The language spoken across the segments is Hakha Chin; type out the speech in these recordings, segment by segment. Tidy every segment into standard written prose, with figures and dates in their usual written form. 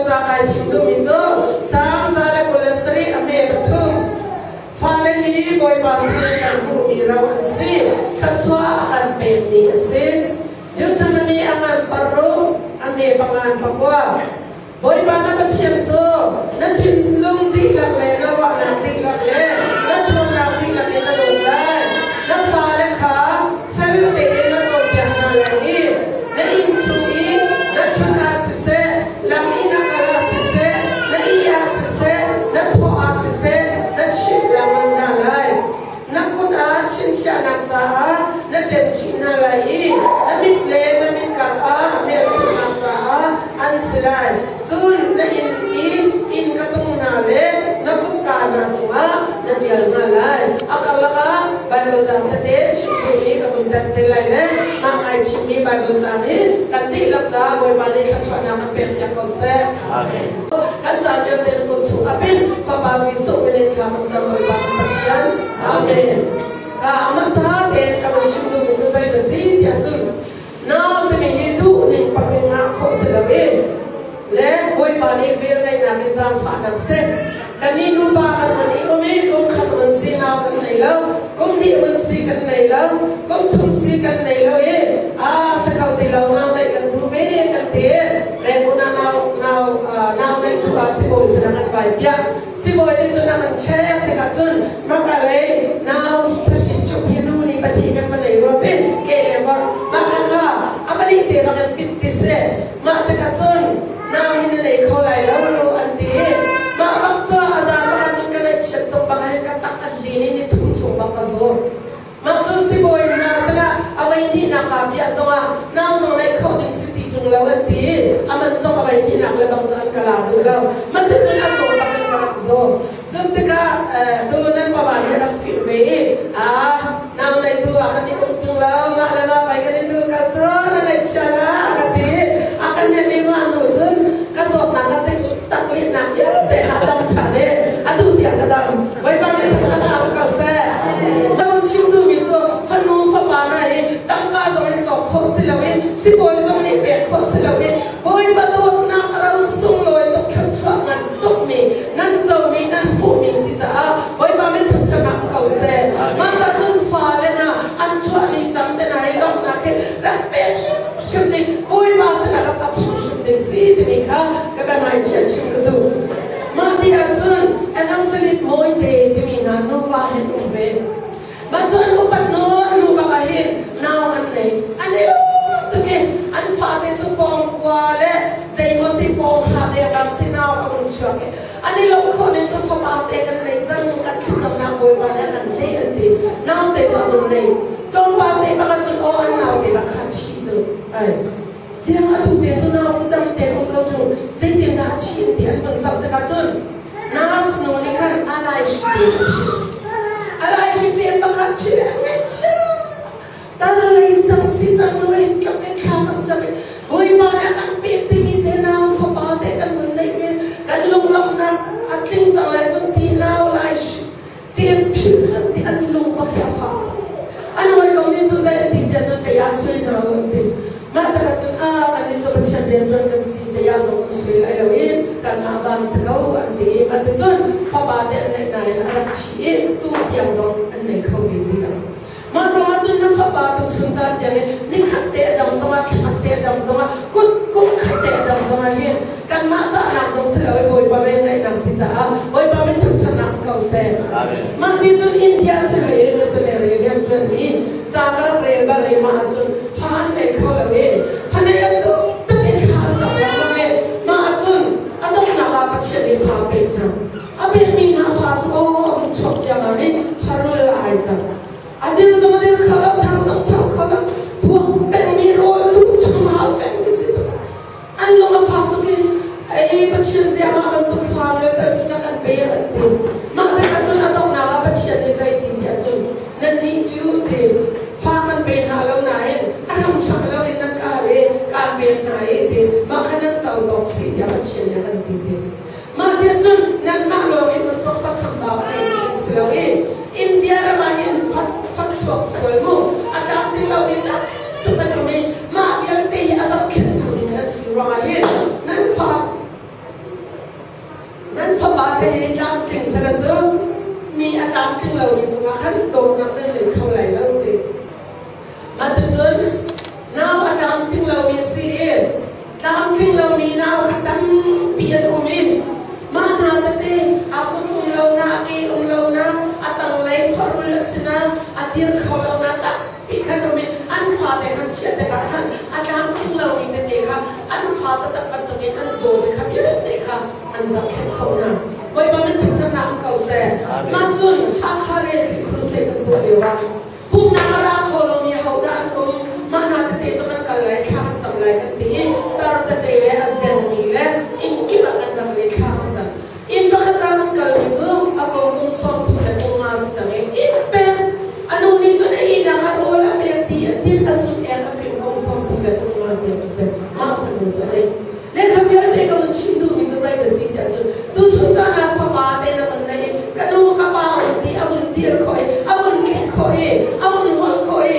ca kai chim duhmi cu Salm 127 a hme pathum. Fale hi Bawipa sinin kan hmuhmi ro an si, thluachuah a kan pekmi a si. Deuteronomy a ngan paruk, a hme pangan pakua. Bawipa na Pathian cu na thinlung dihlak le na ruahnak dihlak le na ṭhawnnak dihlak in na dawt lai. Na fale kha fel tein na cawnpiak hna lai i na inn chung i na ṭhut ah siseh, lam i na kal ah siseh, na ih ah siseh, na thawh ah siseh, na chimh lengmang hna lai. Na kut ah chinchiahnak caah na ṭemchih hna lai i na mit le na mitkap ah hmelchunhnak caah an si lai. Cun na inn i innka tung hna le na kutka hna cungah na ṭial hna lai. A karlak ah Baibal caang tete chim duhmi ka vun telh te lai le mah kai chimmi Baibal caang hi kan dihlak caah Bawipa nih thluachuahnak kan pekpiak ko seh. Amen. Kan caan vialte na kut chung apin Fapa Jesuh min in thla kan cam Bawipa kan Pathian. Amen. Ka hmasa tein ka vun chim duhmi cu zei na si tiah cun nau timi hi duh ning pak in ngah khawh si lo i le Bawipa nih vel ngeihnak i zaangfahnak seh. Kannih nupa kan hun i um i kum khat mun si nau kan nei lo, kum hnih mun si kan nei lo, kum thum si kan nei lo i a si kho ti lo nau neih kan duh ve kan ti. Rengkun ah nau nau nau neih duh ah sibawi sinah kan vai piah. Sibawi nih cun a kan check tikah cun maka lei nau thahri cuk hi nu nih pahnih kan va nei rua ti ke le vorh mah kha kha a pahnih te bak in pit ti si. Mah tikah cun nau hi na nei kho lai lo an ti i mah bak cu a zan bak ahcun ka ngaihchiat tuk bak hin ka tak an lin i ni thum chung bak ka zaw. Mah cun sibawi hna sinah a voi hnihnak kaa piah zongah nau zong neih kho ding si ti ṭung lo an ti i a man zong a voi hnihnak le bang cu an ka la duh lo. Mah ticun a zaw bak in ka rak zaw. Cun tikah tu nan papa nih a rak fir ve i ah nau neihtu ah kan i um ṭung lo mah le mah pei kan i duh ka cu na ngaihchia la ka ti a kan hnemh i mah hnu cun ka zawtnak ka tik tak lihnak vialte ha dam ṭhan i atu tiang ka dam. Bawipa nih thangṭhat hna u ko seh. Na vun chim duhmi cu fanu fapa hna i tangka zong in cawk khawh si loin sibawi zong nih pek khawh si loin Bawipa dawtnak ro sunglawi tuk thluachuah ngan tukmi nan comi nan hmuhmi si caah Bawipa nih thangṭhat hna u ko seh. Mah ca cun fale hna an chuah ni cang te hna hi lawmhnak hi rak pek hrimhrim ding Bawipa sinah rak ap hrimhrim ding si timi kha ka bia ngaihchia chim ka duh. Mah ti ahcun Evangelist Mawite timi hna nuva hin um ve. Mah cu an upat nawn nu bak ah hin nau an nei. An i lawm tuk i an fate cu pawngkua le zeimaw si pawnghra te bak si nau a hun chuak i an i lawmh khawh ning cu fapa te kan nei cang kan thlacamnak Bawipa nih a kan hleh an ti. Nau te cu a hun nei. Tlawmpal te bak ahcun aw an nau te bak kha thi cu ai. Ziang atu te cu nau cu dam tein um ko ṭung, zeitindah a chim ti an vun zoh tikah cun nurse nu nih khan a lai hri a hrilh. A lai hri ṭen pakhat hrilh an ngaihchia. Tar lei sang si cang nu in tluk in thla kan cam i Bawipa nih a kan pek timi te nau fapa te kan vun neih ve kan lunglawmhnak a tling cang lai vun ti nau lai hri ṭen philh cang ti an lung bak hi a fak. An hawikom nih cun zei an ti tiah cun kei ah sui hna u an ti. Mah takah cun a kannih cu Pathian rianṭuan kan si kei ah zong an sui lai lo i kanmah van si ko an ti i mah ticun fapa te an neih nain a rak thi i tu tiang zong an nei kho ve ti lo. Mah ruangah cun na fapa tu chun caan tiang i nikhat te a dam zongah thla te a dam zongah kut kum khat te a dam zongah hin kanmah cahnak zong si lo i Bawipa velngeihnak si caah Bawipa min thangṭhatnak ko seh. Mah ni cun India si hoi i missionary rianṭuanmi ca ka rak rel bal i mah ahcun fa an nei kho lo i fa nei an duh tuk i thla an cam lengmang i mah ahcun a donghnak ah Pathian nih fa a pek hna. A pekmi hna fa cu aw a hun chuak ciammam i farul ah ai cang. A dir zong a dir kho lo, thang zong thang kho lo, buak pengmi rawl duh chung hau pengmi si tuk. An lung a fak tuk i ei Pathian ziang ah bantuk fa le cal cu na kan pek an ti. Mah tikah cun a donghnak ah Pathian nih zei ti tiah cun nannih cu ti fa kan pe hna lo nain a hramhram loin nan ka hal i kaan pek hna i ti mah kha nan co tawk si tiah Pathian nih a kan ti ti. Mah tiah cun nanmah lawng hi bantuk fa chambau a neimi nan si lo i India ram ah hin fa fa chuak sual mu a tlamtling lomi tam tuk an um i mah vialte hi a zohkhenhtu ding nan si ruangah hin nan fa Fate hi tlamtling sela cu mi a tlamtling lomi cungah khan dawtnak nan ngei kho lai lo ti. Mah ticun nau a tlamtling lomi si i tlamtling lomi nau kha tampi an um i mah hna tete a kut um lo na, a ke um lo na, a tanglei farul a si na, a dir kho lo na tampi khan um i an fate khan chiah tikah khan a tlamtling lomi tete kha an fa taktak bantukin an dawt i kha vialte kha an zohkhenh kho hna. Bawipa min thangṭhatnak um ko seh. Mah cun Hakha le Si Crusade kan tuah lio ah pumhnak a ra kho lomi hodah an um? Mah hna tete cu kan kal lai, thla kan cam lai kan ti i tar tete le a zengmi le inn kip ah kan rak le thla kan cam. Inn pakhat ah kan kalmi cu a kong kum 30 le kum nga si cang i inn peng a nu nih cun a ihnak ah rawl a pek ti a tin a sut ek a fim kum 30 le kum nga tiang a si. Mah fanu cu a nei. Lehkha vialte ka vun chim duhmi cu zei na si tiah cun tuchun caan ah fapa te na vun nei i ka nu ka pa vun ti a vun dir khawh i a vun tlik khawh i a vun holh khawh i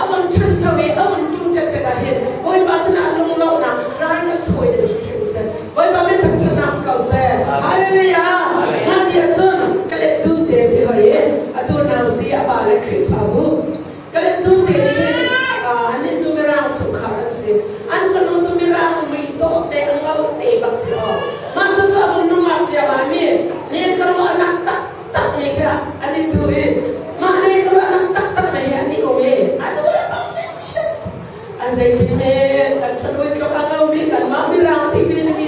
a vun ṭhancho i a vun ṭuṭet tikah hin Bawipa sinah lunglawmhnak rai kan thawi ding hrimhrim seh. Bawipa min thangṭhatnak um ko seh. Hallelujah! Mah ni ahcun ka let dum te si hoi i atu nau si a pa le Khrihfabu Ka lettum te nih hin annih cu Mirang chungkhar an si. An fanu cu Mirang mui dawh te a ngo te bak si aw. Mah cu cu a vun nungak cia mi nen ka ruahnak taktak mi kha an i duh i mah le ka ruahnak taktak mi he an i um i a nu le pa nih chiat a zeitin men kan fanu tluk a ngo mi kanmah Mirang ti ve mi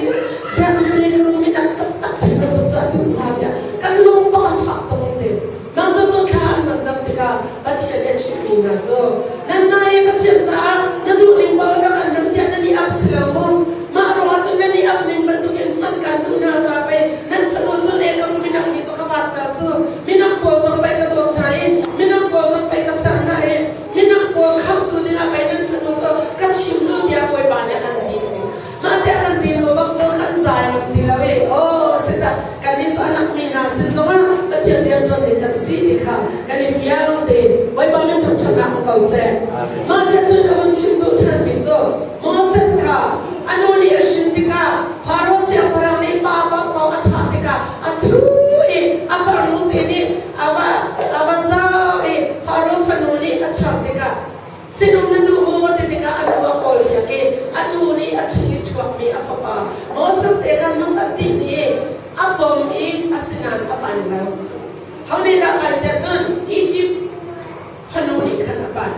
siang ne ka ru mi nak taktak si bantuk cu a duh hnga tiah kan lung bak a fak tuk te. Mah cucu thla an van cam tikah Pathian nih a chimhmi hna cu nanmah hi Pathian caah na duhning paoh rak an hman tiah nan i ap si lo maw? Mah ruangah cun nan i ap ning bantukin hman kaan duh hna caah pei nan fanu cu le ka minak mi cu ka vatter cu minak pawl zong pei ka dawt hna i minak pawl zong pei ka ser hna i minak pawl khamhtu dingah pei nan fanu cu ka chim cu tiah Bawipa nih a kan ti. Mah tiah kan ti hnu bak cu kan zai ngam ti lo i aw si tak kannih cu anak mi hna sin zongah Pathian rianṭuan ding kan si ti kha kan i fiang te Bawipa min thangṭhatnak um ko seh. Mah tiah cun ka vun chim duh ṭhanmi cu Moses kha a nu nih a hrin tikah Faro siangpahrang nih pa paohpaoh a thah tikah a ṭhu i a farnu te nih a va a va zau i Faro fanu nih a char tikah Sinum na duh maw ti tikah a nu a kawlpiak i a nu nih a chung i chuakmi a fapa Moses te kha lung a timh i a pom i asinain a pan lo. Ho nih dah pan tiah cun Izipt fanu nih khan a pan.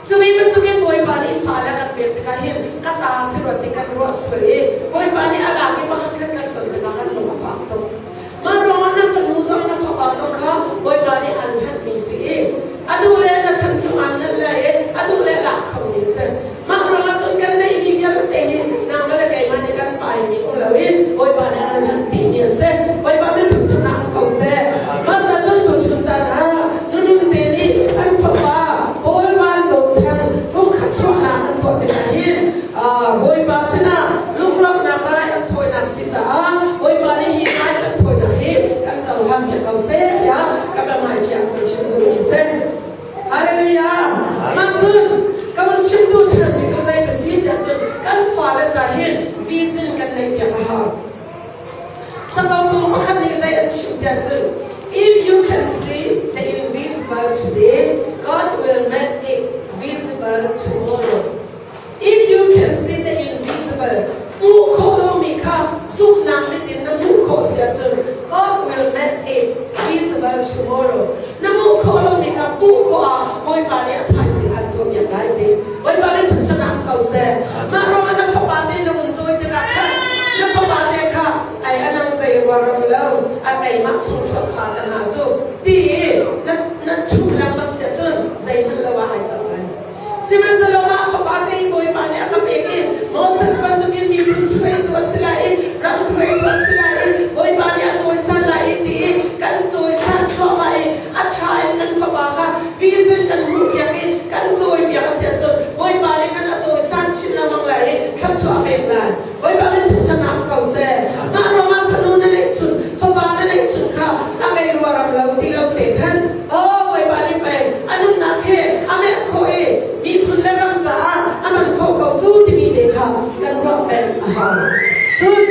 Cumi bantukin Bawipa nih fale a kan pek tikah hin ka ta si rua ti kan ruah sual i Bawipa nih a lak i pakhat khat kan ton tikah kan lung a fak tuk. Mah ruangah na fanu zong na fapa zong kha Bawipa nih an hlanhmi si i a duh le na chan chung aan hlanh lai i a duh le lak khomi si. Mah ruangah cun kan neihmi vialte hi nangmah le keimah nih kan paimi um lo i Bawipa nih an hlanh dihmi a si. Bawipa min thangṭhatnak um ko seh. Mah ca cun tuchun caan ah nunung te nih an fapa Paul Van Dawt Thang pumkhat chuahnak an tuah tikah hin Bawipa sinah lunglawmhnak rai an thawinak si caah Bawipa nih hi rai kan thawinak hi kan cohlang piak ko seh tiah ka biahmaiṭi ah ka chim duhmi si. Hallelujah! Mah cun ka vun chim duh ṭhanmi cu zei ka si tiah cun kan fale ca hin vision kan neih piak a hau. Sangau pakhat nih zei an chim tiah cun if you can see the invisible today, God will make it visible tomorrow. If you can see the invisible, hmuh khawh lomi kha zumhnak mit in na hmuh khawh si ahcun God will make it visible tomorrow. Na hmuh khawh lomi kha hmuh khawh ah Bawipa nih a thaizing an tuahpiak lai ti. Bawipa nih thangṭhatnak ko seh. Mah ruangah na fapa te na vun cawi tikah khan na fapa te kha ai anang zei ruaram lo a keimah chung chuak fa ka hna cu ti i na na ṭhum lengmang si ahcun zeihmanh lo ah ai cang lai. Sihmanhsehlaw mah fapa te hi Bawipa nih a ka pek i Moses bantukin miphun hruaitu a si lai i ram hruaitu a si lai i Bawipa nih a cawisan lai i ti i kan cawisan thluahmah i a ṭha in kan fapa kha vision kan hmuhpiak i kan cawipiak a si ahcun Bawipa nih khan a cawisan chin lengmang lai i thluachuah a pek lai. Bawipa min thangṭhatnak ko seh. Mah ruangah fanu na neihchun, fapa na neihchun kha a ngei ruaram lo ti lo te khan aw Bawipa nih pei a nunnak hi a meh khawh i miphun le ram caah a hman khawh ko cu timi te kha kan ruah peng a hau. Cun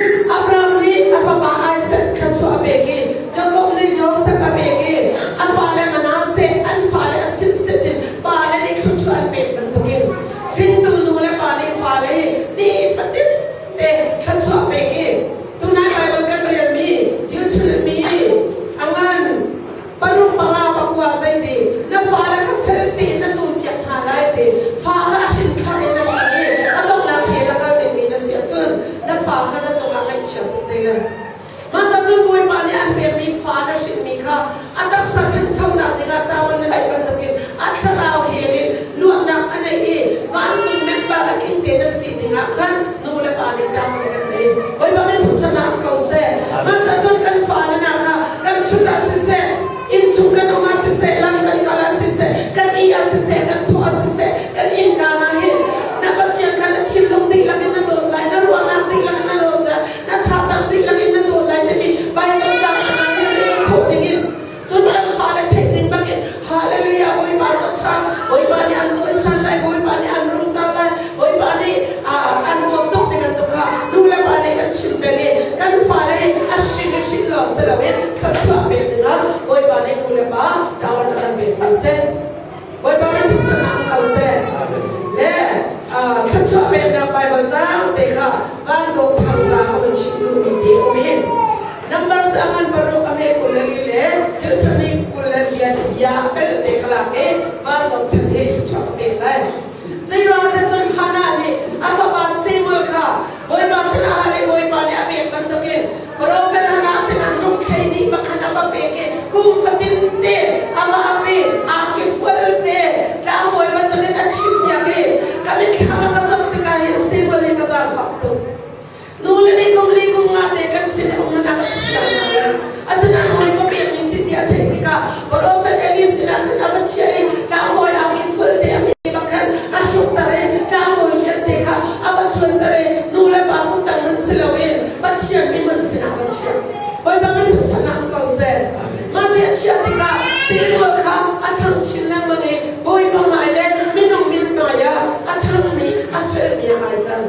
hrin lawng si loin thluachuah pek dingah Bawipa nih nu le pa ṭawan a kan pekmi si. Bawipa nih thangṭhatnak um ko seh. Le thluachuah peknak Baibal caang te kha van dawh thang ca a hun chim duhmi te a um i Numbers a ngan paruk a hme 24 le Deuteronomy 28 bia a pel te ka lak i van dawt thang hi thluachuah ka pek lai. Zeiruangah dah cun Hannah nih a fapa Samuel kha Bawipa sinah hal i Bawipa nih a pek bantukin Profet Hannah sinah lungthlei nih pakhat a va pek i kum fatin te a va ap i angki fual te tlangbawi bantukin a chimpiak i ka mitthlam a ka cam tikah hin Samuel hi ka zaangfak tuk. Nu le nih kum li kum nga te kan sin i um in a kan siang hna. Asinain Bawipa pekmi si ti a theih tikah Profet Eli sinah khan a va chiah i tlangbawi angki fual te a mi bak khan a hrukter i tlangbawi vialte kha a va ṭuanter i nu le pa kuttang hmanh si loin Pathian mi hmanh sinah a va chiah. Bawipa min thangṭhatnak um ko seh. Mah ti a chiah tikah Samuel kha a ṭhang chin lengmang i Bawipa hmai le minung mithmai ah a ṭhangmi a felmi ah ai cang.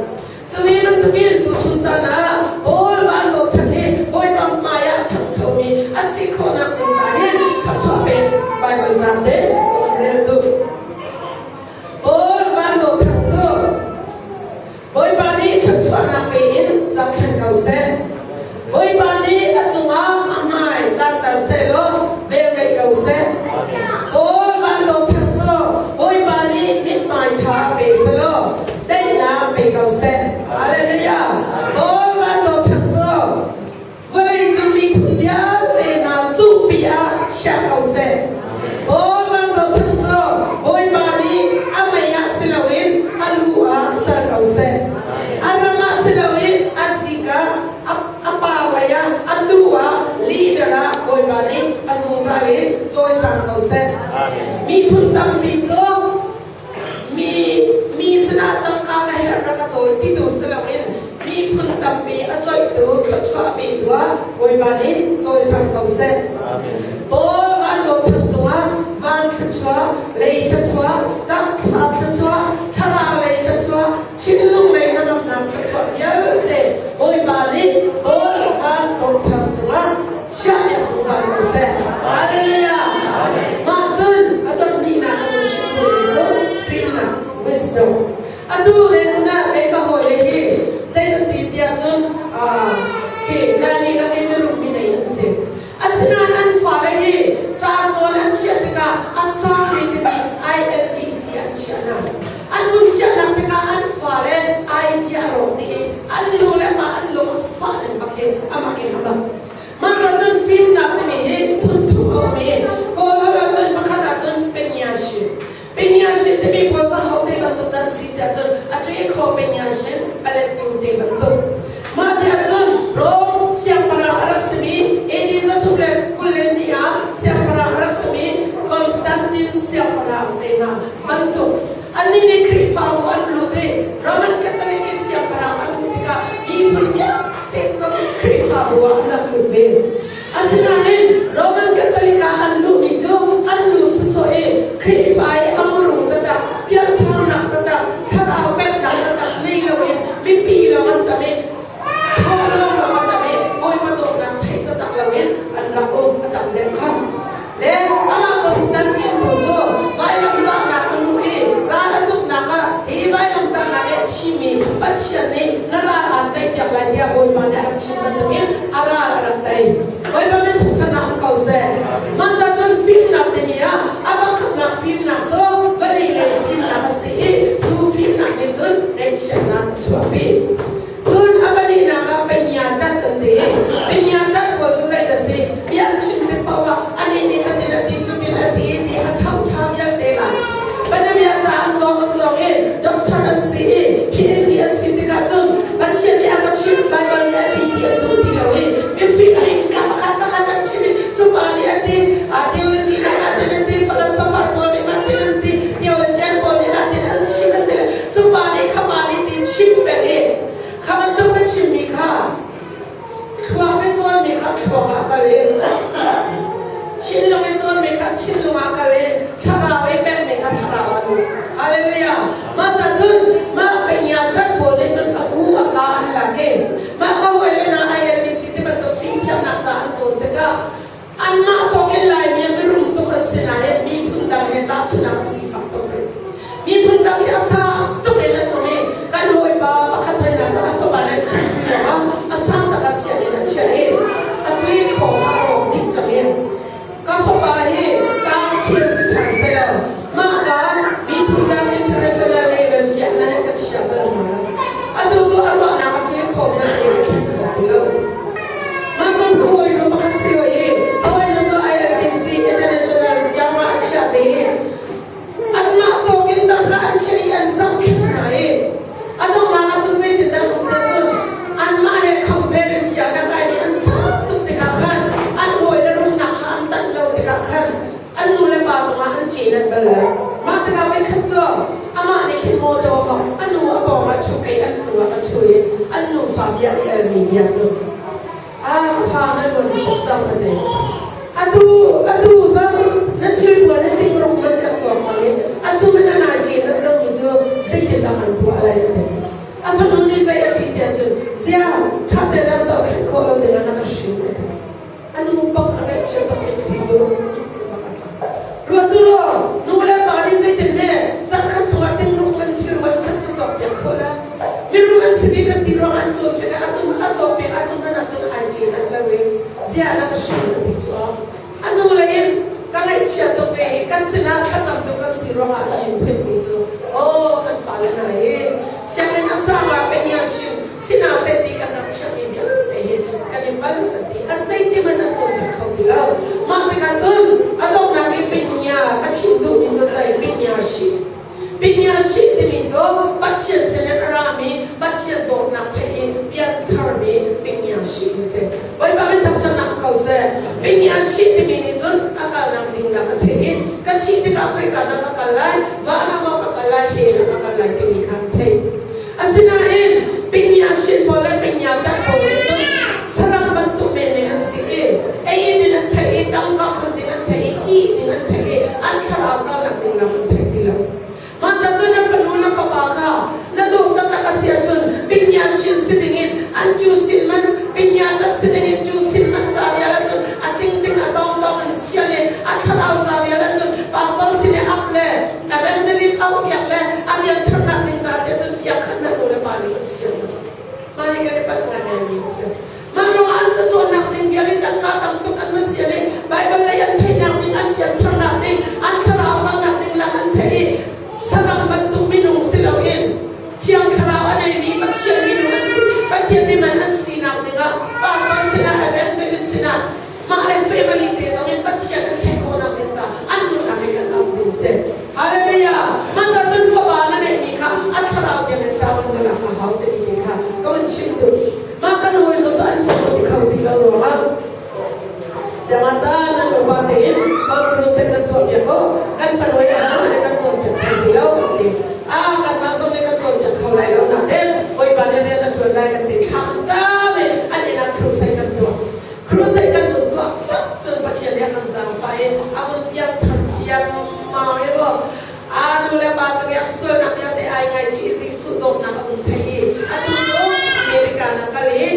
Cuhi bantukin tuchun caan ah Paul van bochan hi Bawipa hmai ah a ṭhangchomi a si khawhnak ding ca hin thluachuah pek Baibal ca te ka rel duh. Paul van bochan cu Bawipa nih thluachuahnak pe in zohkhenh ko seh. Bawipa nih a cungah a hmai tlanter seh law vel ngeih ko seh. Paul van bochan cu Bawipa nih mithmai ṭha pe seh law daihnak pe ko seh. Hallelujah. Paul van bochan cu vawlei cung miphun vialte hna cungpi ah chia ko seh. Paul van bochan cu Bawipa nih a mei ah si loin a lu ah ser ko seh. A ram ah si loin a sik ah a par lei ah a lu ah leader ah Bawipa nih a zungzal in cawisang ko seh. Miphun tampi cu mi mi sinah tangka ka herh rak ka cawi ti tu si loin miphun tampi a coihtu thluachuah petu ah Bawipa nih cawisang ko seh. Paul van lungthin cungah van thluachuah, lei thluachuah, takthla thluachuah, thlarau lei thluachuah, thinlung lei hnangamnak thluachuah vialte Bawipa nih Paul van dawtthar cungah chiahpiak zungzal ko seh. Hallelujah! Mah cun a donghnak a kan chimh duhmi cu fimnak, wisdom. Atu re kuna kei ka hawi le hi zei an ti tiah cun khi Laimi lak i mirum mi nei an si. Asinain an fale hi ca cawn an chiah tikah a sangmi timi ILBC an chiah hna. An hun chiahnak tikah an fale idea a rawk dih i an nu le pa an lung a fah ning bak hi a mak in a mak. Mah ka cun fimnak timi hi phun thum a um i Kawl holh ahcun pakhat ahcun pengyashin. Pengyashin timi pawl cu ho te bantuk dah an si tiah cun a ṭe kho pengyashin a lettu te bantuk. Mah tiah cun Rom siangpahrang a rak simi AD 322 ah siangpahrang a rak simi Constantine siangpahrang te hna bantuk annih nih Khrihfabu an lut i Roman Catholic i siangpahrang an um tikah miphun vialte zong Khrihfabu ah an rak lut ve. Asinain Roman Catholic ah an luhmi cu an lu sawsawh i Khrihfa i a muru taktak, piantharnak taktak, thlarau peknak taktak nei loin mipi lawng an tam i thaw lawnglawng a tam i Bawipa dawtnak theih taktak loin an rak um a tam deuh kha. Le amah Constantine tu cu vailamtahnak a hmuh i ral a tuknak ah hi vailamtahnak i a thimi Pathian nih na ral aan teipiak lai tiah Bawipa nih a rak chim bantukin a ral a rak tei. Bawipa min thangṭhatnak um ko seh. Mah ca cun fimnak timi ah a pakhatnak fimnak cu vawlei lei fimnak a si i cu fimnak nih cun ngaihchiatnak a chuahpi. Cun a pahnihnak ah Penyatat an ti. Penyatat pawl cu zei dah si? Bia an chim tik paoh ah anih nih a tin a ti, cutin a ti ti a thangṭha vialte la. Panamia ca an cawng an cawng i doctor an si i PhD an si tikah cun Pathian nih a ka chimh, Baibal nih a ti ti an duh ti lo i mifim hei ka pakhat pakhat an chim i cu pa nih a ti, theology nih mah tin an ti, philosopher pawl nih mah tin an ti, theologian pawl nih mah tin an chim an ti. Cu pa nih kha pa nih ti chim peng i kha bantuk na chimmi kha thluak i cawnmi kha thluak ah kal i thinlung i cawnmi kha thinlung ah kal i thlarau i pekmi kha thlarau ah luh. Hallelujah. Mah ca cun mah pengya ṭan pawl nih cun a ku a ka an lak i mah ka hawi le na ILBC ti bantuk fimthiamnak ca bal lo. Mah tikah voikhat cu amah nih khin mawṭaw a mawngh, a nu a pawng ah ṭhu kei an hnu ah ka ṭhu i an nufa bia an i almi bia cu ah ka fa na luan tuk cang a ti. Atu atu zong na thilpuan hi tingruk man kan cawk cang i a cung in a nai cin an lomi cu zeitindah kan tuah lai a ti. A fanu nih zei a ti tiah cun zia ṭha tein rak zohkhenh khawh lo dingah na ka hrin a ti. A nu bak a ngaihchia bak mitthli dur bak a tla. Ruat u law nu le pa nih zeitin hme zarhkhat chungah tingruk man thil man sat cu cawkpiak khawh lai. Mirum an si bik an ti ruang an cawnpiak a cung a cawkpiak ahcun hmanh ahcun ai cin an lo i ziah na ka hrin a ti cu a. A nu lei in ka ngaihchia tuk i ka sinah thlacam tu kan si ruangah a yin phuitmi cu aw kan fale hna hi sianginn a sang ah pengyashin sina seh ti kan rak chiahmi vialte hi kan i pal an ti. A sei ti hmanh an cawnpiak kho ti lo. Mah tikah cun a donghnak i pinya a chim duhmi cu zei pinya shi. Pinya shi timi cu Pathian sinin a rami Pathian dawtnak theih i piantharmi pinya shi an si. Bawipa min thangṭhatnak ko seh. Pinya shi timi nih cun a kalnak ding lam a theih i ka thih tikah khoika dah ka kal lai, van ah maw ka kal lai, hell ah ka kal lai timi kha an theih. Asinain pinya shin pawl le pinya tat pawl nih cun saram bantuk menmen an si i ei ding an theih i tangka khon ding an theih i ih ding an theih i an thlarau kalnak ding lam an thei ti lo. Mah ca cun na fanu na fapa kha na dawt taktak a si ahcun pinya shin si dingin an cu sin man pinya tat si dingin cu sin man ca vial ahcun a tingting a tawngtawng in sian i a thlarau ca vial ahcun pastor sin i ap le Evangelist auh piak le a piantharnak ding ca tiah cun piak khat na nu le pa nih kan siam lo. Mah hi kan i palh ngaingai mi a si. Mah ruangah an cacawnnak ding vial in tangka tam tuk an va sian i Baibal lei an theihnak ding, an piantharnak ding, an thlarau kalnak ding lam an theih i saram bantuk minung si loin Thiang Thlarau a neimi Pathian minung an si, Pathian miman an sinak dingah pastor sinah, evangelist sinah mah le family te zong in Pathian an theih khawhnak ding ca an nunnak hi kan auh ding si. Hallelujah! Mah ca cun fapa na neihmi kha a thlarau tiang in tau in na lak a hau timi te kha ka vun chim duh. Mah kan hawinu cu an fapa ti kho ti lo ruangah Siangata nan upa tein comparison kan tuah piak u kan fanu hi a le kan cawnpiak kho ti lo kan ti. Ah kanmah zong nih kan cawnpiak kho lai lo nain Bawipa nih rian a ṭuan lai kan ti thla an cam i an inn ah crusade kan tuah. Crusade kan vun tuah tak cun Pathian nih a kan zaangfah i a vun piangthar ciammam i maw a nu le pa cung i a sualnak vialte ai ngaichih Jesuh dawtnak a vun thei i atu cu America na kal i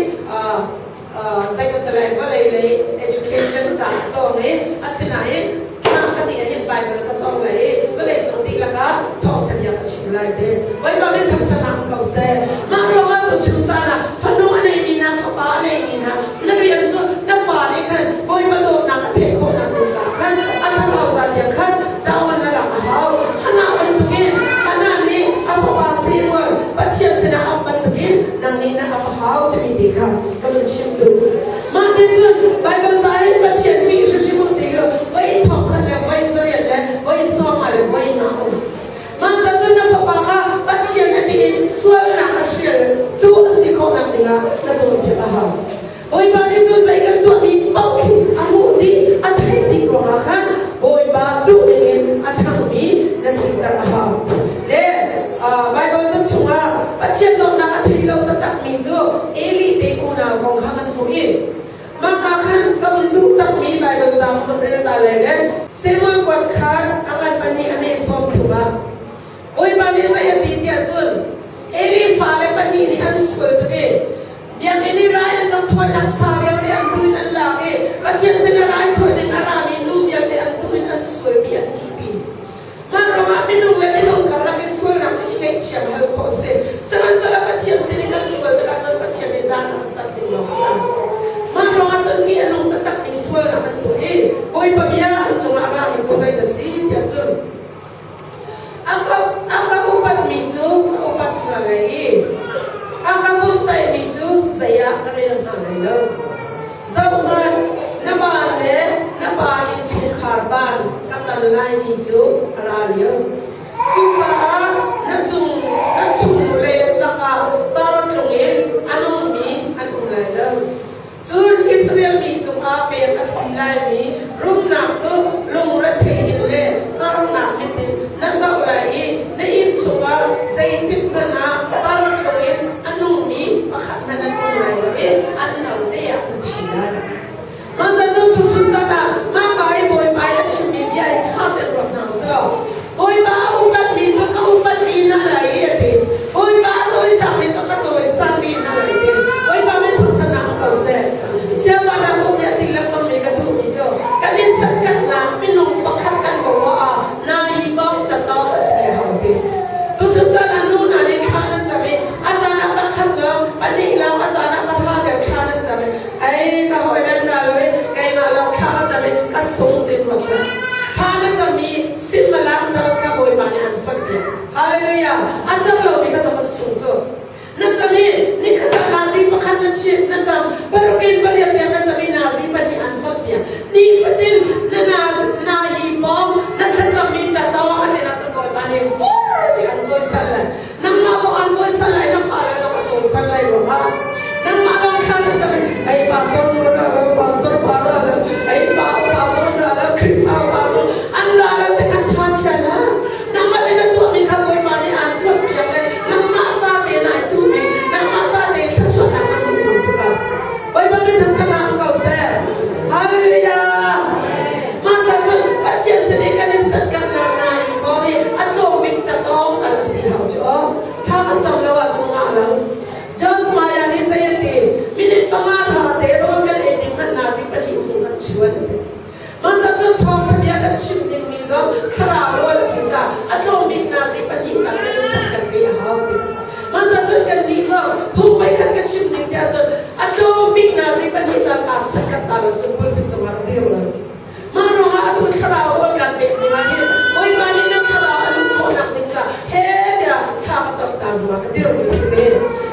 zei kan ti lai vawlei lei education ca a cawng i asinain mah ka ti ahhin Bible ka cawng lai i vawlei cung dihlak ah thawngṭha bia ka chim lai ti Bawipa nih thangṭhatnak ko seh. Mah ruangah tuchun caan ah fanu a neimi hna fapa a neimi hna na rian cu na fale khan Bawipa dawtnak a theih khawhnak ding caah khan a thlarau ca tiang khan ṭawan na lak a hau. Hannah bantukin Hannah nih a fapa Samuel Pathian sinah ap bantukin nang nih na ap a hau timi ti kha ka vun chim duh. Mah ti cun Baibal ca in Pathian ṭih hrimhrim u ti hi voi thong khat le voi zariat le voi sawmnga le voi nga a um. Mah ca cun na fapa kha Pathian a ṭih in sualnak a hrial tu a si khawhnak dingah na cawnpiak a hau. Bawipa nih cun zei kan tuahmi paoh khi a hmuh dih, a theih dih ruangah khan Bawipa duh ningin a ṭhangmi na siter a hau. Le Baibal ca chungah Pathian dawtnak a thei lo taktakmi cu Eli te unau kong kha kan hmuh i Mah ka khan ka vun duh takmi Baibal ca ka vun rel ta lai le Samuel kuat khan a ngan pahnih a me 30 ah Bawipa nih zei a ti tiah cun Eli fale pahnih nih an sual tuk i biakinn i rai an rak thawinak sa vialte an duh in an lak i Pathian sinah rai thawi ding a rami nu vialte an duh in an sualmi an ihpi. Mah ruangah minung le minung karlak i sualnak cu i ngaihthiam hal khawh a si. Sihmanhsehlaw Pathian sin i kan sual tikah cun Pathian nih dan a kan tat ding lawng a tam. Mah ruangah cun ṭih a nung taktakmi sualnak an tuah i Bawipa bia an cungah a rami cu zei dah si tiah cun a ka a ka upatmi cu ka upat hna lai i a ka zumhtaihmi cu zei ah ka rel hna lai lo. Zohhmanh, na van le na pa innchungkhar van ka tan laimi cu a ra lio. Cucaah na cung na chung le lakah tar tlung in a nungmi an um lai lo. Cun Israel mi cungah pek a si laimi rumnak cu lungrethei in le hngarnak mit Ei ka hawi nan ra lo i keimah lawng thla ka cam i ka sung tin ruat hlah. Thla na cam i simmalang tal kha Bawipa nih an fonh piak. Hallelujah! A cam lomi kha tawk an sung cu. Na cam i nikhat ah nazi pakhat na chit na cam paruk in pariat tiang na cam i nazi pahnih an fonh piak. Nifatin na na hi pawng na thlacammi tatawng a tlin ahcun Bawipa nih vur ti an cawisan lai. Nangmah zong aan cawisan lai, na fale zong a cawisan lai ruangah nangmah lawng thla na cam i ei pastor nu ra lo, pastor pa ra lo, ei pa upa zong ra lo, Khrihfa upa zong an ra lo ti khan tha chia hlah. Nangmah le na tuahmi kha Bawipa nih aan fonh-piak le nangmah ca te nai tuhmi, nangmah ca te thluachuahnak an hmuh si ko. Bawipa nih thangthatnak um ko seh. Hallelujah! Mah ca cun Pathian sin i kan i satkannak hna i bawm hi a tlawm bik tatawng tal a si hau cu aw. Thla kan cam lo ahcun ngah lo. Joshua nih zei a ti? Minute panga hra te rawl kan ei ding hmanh nazi pahnih chung kan chuan a ti. Mah ca cun thawngtha bia kan chim dingmi zong thlarau rawl a si caah a tlawm bik nazi pahnih tal kan i satkan ve a hau ti. Mah ca cun kannih zong phung voikhat ka chim ding tiah cun a tlawm bik nazi pahnih tal kaa satkat ta lo cun pulpit cungah ka dir lo. Mah ruangah atu thlarau rawl kan pek ding ah hin Bawipa nih nan thlarau a luh khawhnak ding ca he tiah thla ka cam ta hnu ah ka dirmi a si ve.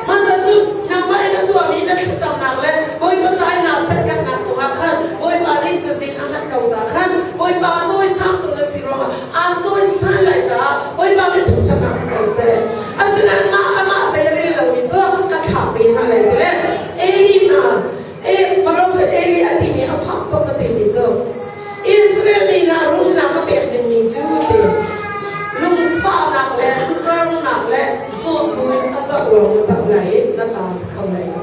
Mah ca cun nangmah in a tuahmi na thlacamnak le Bawipa ca i naa satkatnak cungah khan Bawipa nih cazin a hngalh ko ca khan Bawipa a cawisangtu na si ruangah aan cawisan lai caah Bawipa nih thangṭhatnak in ko seh. Asinain mah amah zei a rel lomi cu ka thlak ve hna lai ti le Eli hna Prophet Eli a timi a fak tuk ka timi cu Israel mi hna rumnak a pek dingmi cu ti lungfahnak le ngarnak le zawt buin a zoh lawng na zoh lai i na ta si kho lai lo.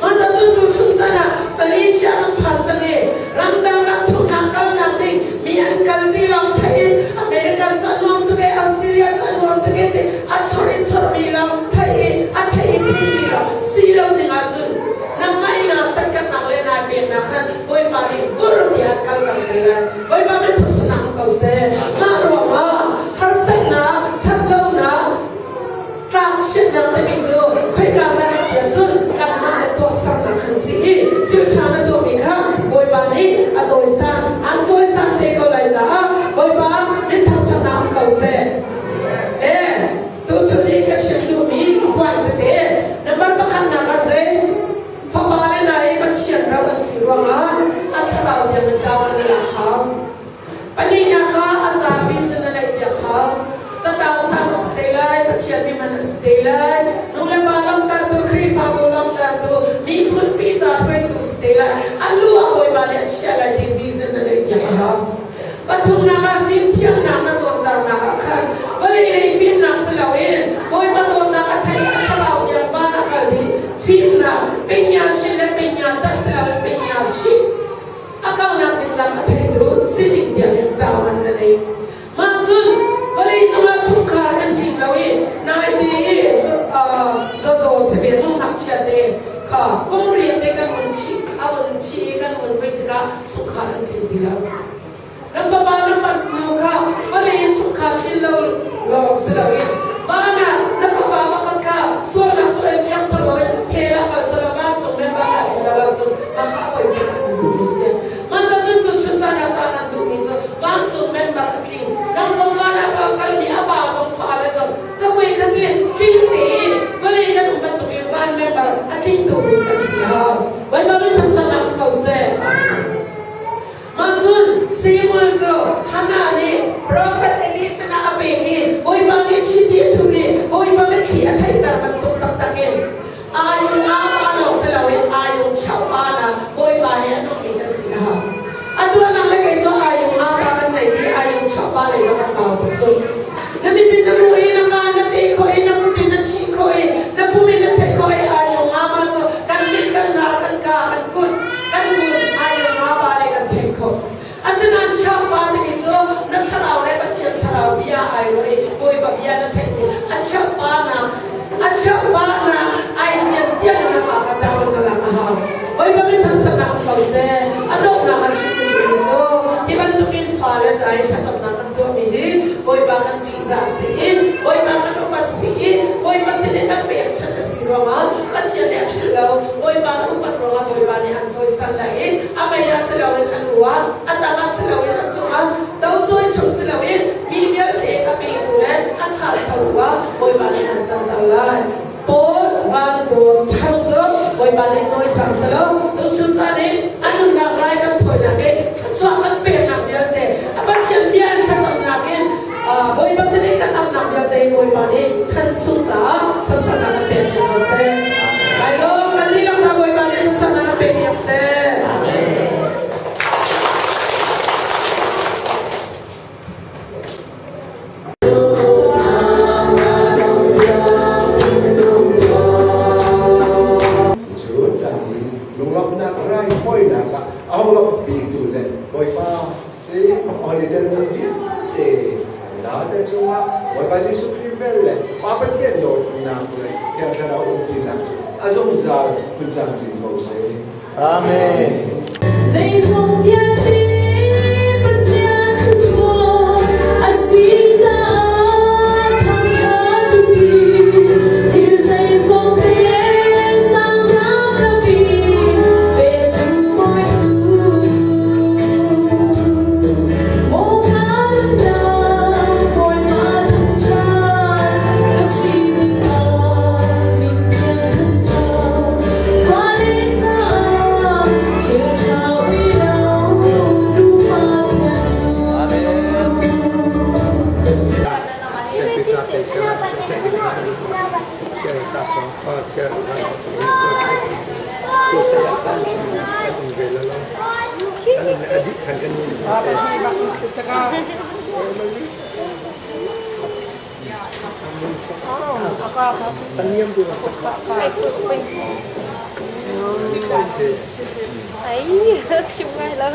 Mah cun tu chung chan ah Malaysia kan phan cang i ramdang ram thumnak kalnak ding mi an kal ti lawng theih in American cu a nuam tuk e Australia cu a nuam tuk e ti a chor in chormi lawng theih i a theih i theihmi lawng si lo ding ahcun nangmah i naa satkatnak le naa peknak khan Bawipa nih vur tiah kal kal te lai. Bawipa nih thangṭhatnak ko seh. Mah ruangah harsatnak, ṭhatlonak, tlangchiatnak timi cu khoika dah an tiah cun kanmah le tuahsernak khan si i thil ṭha na tuahmi kha Bawipa nih a cawisan, aan cawisan te ko lai caah Bawipa min thangṭhatnak um ko seh. Le tuchun i ka chim duhmi point tete number pakhatnak ah zei Fapa le na i Pathian ro an si ruangah a thlarau tiang in kau an lak hau. Pahnihnak ah a ca vision na neihpiak hau. Catang sang a si te lai, Pathian mihman a si te lai, nu le pa lawmhtertu, Khrihfabu lawmhtertu, miphunpi ca hruaitu si te lai. A lu ah Bawipa nih a chiah lai ti vision na neihpiak a hau. Pathumnak ah fimthiamnak na cawnternak ah khan vawlei lei fimnak si loin Bawipa dawtnak a thei i a thlarau tiang van a kal ding fimnak pinya shin le pinya tat si loin pinya shi a kalnak ding lam a theitu sining tiang in tauman na nei. Mah cun vawlei cungah chungkhar kan tling lo i nai ti i zazaw si ve mu ngakchia te kha kum riat te kan un chih a un chih i kan un voi tikah chungkhar an tling ti lo. Na fapa na fanu kha vawlei in chungkhar tlin lo lawng si loin van ah na fapa pakhat kha sualnak tuah in piangthar loin hell ah kal selaw vancung member na tlin lo ahcun mah kha a poi bik an duhmi si. Mah ca cun tu chun caan ah ca kan duhmi cu vancung member a tling. Nang zong van ah pa kalmi a pa zong fale zong cakuai khat i tling tein vawlei kan um bantukin van member a tling tu kan si hau. Bawipa min thangṭhatnak um ko seh. Mah cun Samuel cu Hannah nih profet Eli sinah a pek i Bawipa nih chiti a thuh i Bawipa mitthli a theihter bantuk taktak in ayung nga pa lawng si loin ayung chau pa na Bawipa he a nungmi kan si a hau. Atu ah nang le kei cu ayung nga pa kan nei i ayung chau pa lei kan bau tuk cu. Na mit in na hmuh i na ka na teh khawh i na kut in na chih khawh i na pum in na theih khawh i ayung nga pa cu kan mit kan ra kan ka kan kut kan kun ayung nga pa le kan theih khawh. Asinain changpa timi cu na thlarau le Pathian thlarau bia ai ruah i Bawipa bia na theih i a changpa na a changpa na ai fian tiang na fa kha down na lak a hau. Bawipa min thangṭhatnak um ko seh. A donghnak ah chim duhmi cu hi bantukin fale ca i thlacamnak kan tuahmi hi Bawipa kan ṭihzah si in Bawipa kan upat si in Bawipa sin in kan pekchanh a si. si ruangah Pathian nih a philh lo. Bawipa na upat ruangah Bawipa nih an cawisan lai i a mei ah si loin a lu ah, a tang ah si loin a cungah, docawi chung si loin mi vialte a petu le a chal khotu ah Bawipa nih an canter lai. Paul Van Bawl Thang cu Bawipa nih cawisang selaw tuchun caan i a nunnak rai kan thawinak i thluachuah kan peknak vialte a Pathian bia in thlacamnak in Bawipa sin i kan amnak vialte hi Bawipa nih chan chung caah thluachuahnak kan pek piak ko seh. Lai lawm kan dihlak ca Bawipa nih thluachuahnak kan pek piak seh. Cun cang i lunglawmhnak raithawinak ah a hung lawmhpitu le Bawipa si holiday ni vialte zate cungah Bawipa Jesuh Khrih vel le Pa Pathian dawtnak le Thiang Thlarau umpinak cu a zungzal hun camcin ko seh. Amen. Zeizong vialte Pathian thluachuah a si caah thangṭhat u sih. Thil zeizong te zaanghrang rak i petu Bawi cu. Maw ngannak Bawipa thangṭhat ka si dingah min thiang thangṭhat. Fale caah thil ṭha ui lo tu Pathian cu. Ấy, chim ngay lo.